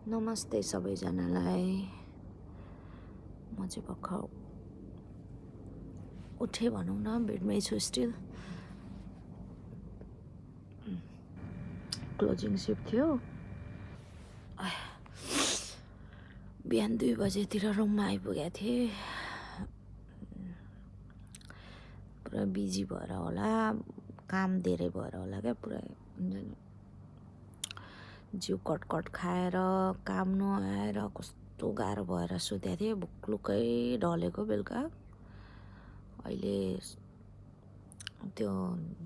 नमस्ते सबैजनालाई। म चाहिँ भर्खर उठे भनौँ न, बेडमै छु स्टिल। क्लोजिङ सिफ्ट थियो। बिहान 2 बजेतिर रुममा आइपुगेको थिएँ। पुरा बिजी भएर होला, काम धेरै भएर होला क्या, पुरा हुन्छ नि जिउ कटकट खाएर काम नआएर कस्तो गाह्रो भएर सुतेको थिएँ। भुक्लुकै ढलेको बेलुका। अहिले त्यो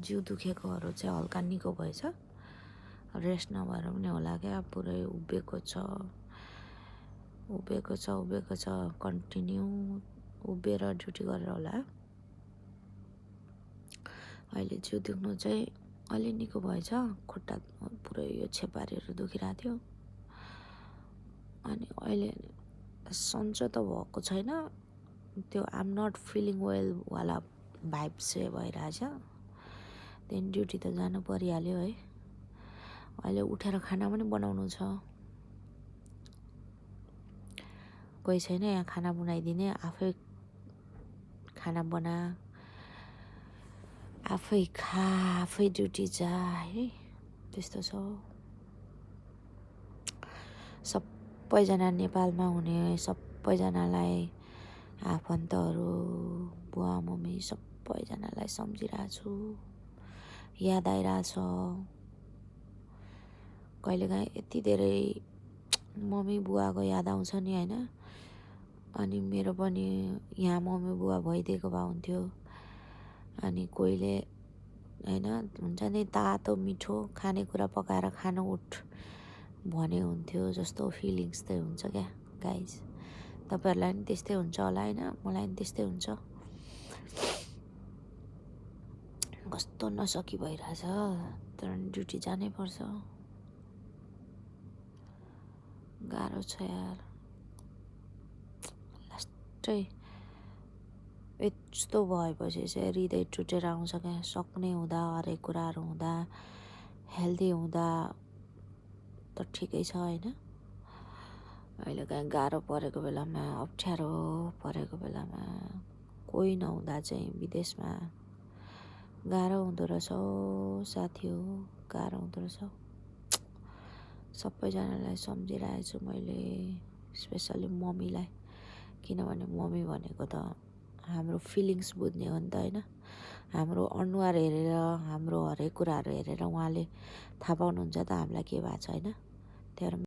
जिउ दुखेकोहरू चाहिँ हल्का निको भएछ। रेस्ट नभएर पनि होला क्या, पुरै उभिएको छ कन्टिन्यू उभिएर ड्युटी गरेर होला। अहिले जिउ दुख्नु चाहिँ अलि निको भएछ। खुट्टा पुरै यो छेपारीहरू दुखिरहेको थियो। अनि अहिले सन्चो त भएको छैन, त्यो आम नट फिलिङ वेल वाला भाइब चाहिँ भइरहेछ। त्यहाँदेखि ड्युटी त जानु परिहाल्यो है। अहिले उठेर खाना पनि बनाउनु छ। कोही छैन यहाँ खाना बनाइदिने, आफै खाना बना, आफै खा, आफै ड्युटी जा है, त्यस्तो छ। सबैजना नेपालमा हुने सबैजनालाई, आफन्तहरू, बुवा मम्मी सबैजनालाई सम्झिरहेको छु। याद आइरहेछ। कहिलेकाहीँ यति धेरै मम्मी बुवाको याद आउँछ नि होइन। अनि मेरो पनि यहाँ मम्मी बुवा भइदिएको भए हुन्थ्यो। अनि कोहीले होइन हुन्छ नि तातो मिठो खानेकुरा पकाएर खानु उठ भने हुन्थ्यो जस्तो फिलिङ्स चाहिँ हुन्छ क्या गाइज। तपाईँहरूलाई पनि त्यस्तै हुन्छ होला होइन, मलाई पनि त्यस्तै हुन्छ। कस्तो नसकी भइरहेछ, तर ड्युटी जानै पर्छ। गाह्रो छ यार। लास्टै यस्तो भएपछि चाहिँ हृदय टुटेर आउँछ क्या। सक्ने हुँदा, हरेक कुराहरू हुँदा, हेल्दी हुँदा त ठिकै छ होइन। अहिले कहीँ गाह्रो परेको बेलामा, अप्ठ्यारो परेको बेलामा, कोही नहुँदा चाहिँ विदेशमा गाह्रो हुँदो रहेछ साथी हो, गाह्रो हुँदो रहेछ। सबैजनालाई सम्झिरहेको छु मैले, स्पेसली मम्मीलाई। किनभने मम्मी भनेको त हाम्रो फिलिङ्स बुझ्ने हो नि त होइन। हाम्रो अनुहार हेरेर, हाम्रो हरेक कुराहरू हेरेर उहाँले थाहा पाउनुहुन्छ त हामीलाई के भएको छ होइन। त्यही भएर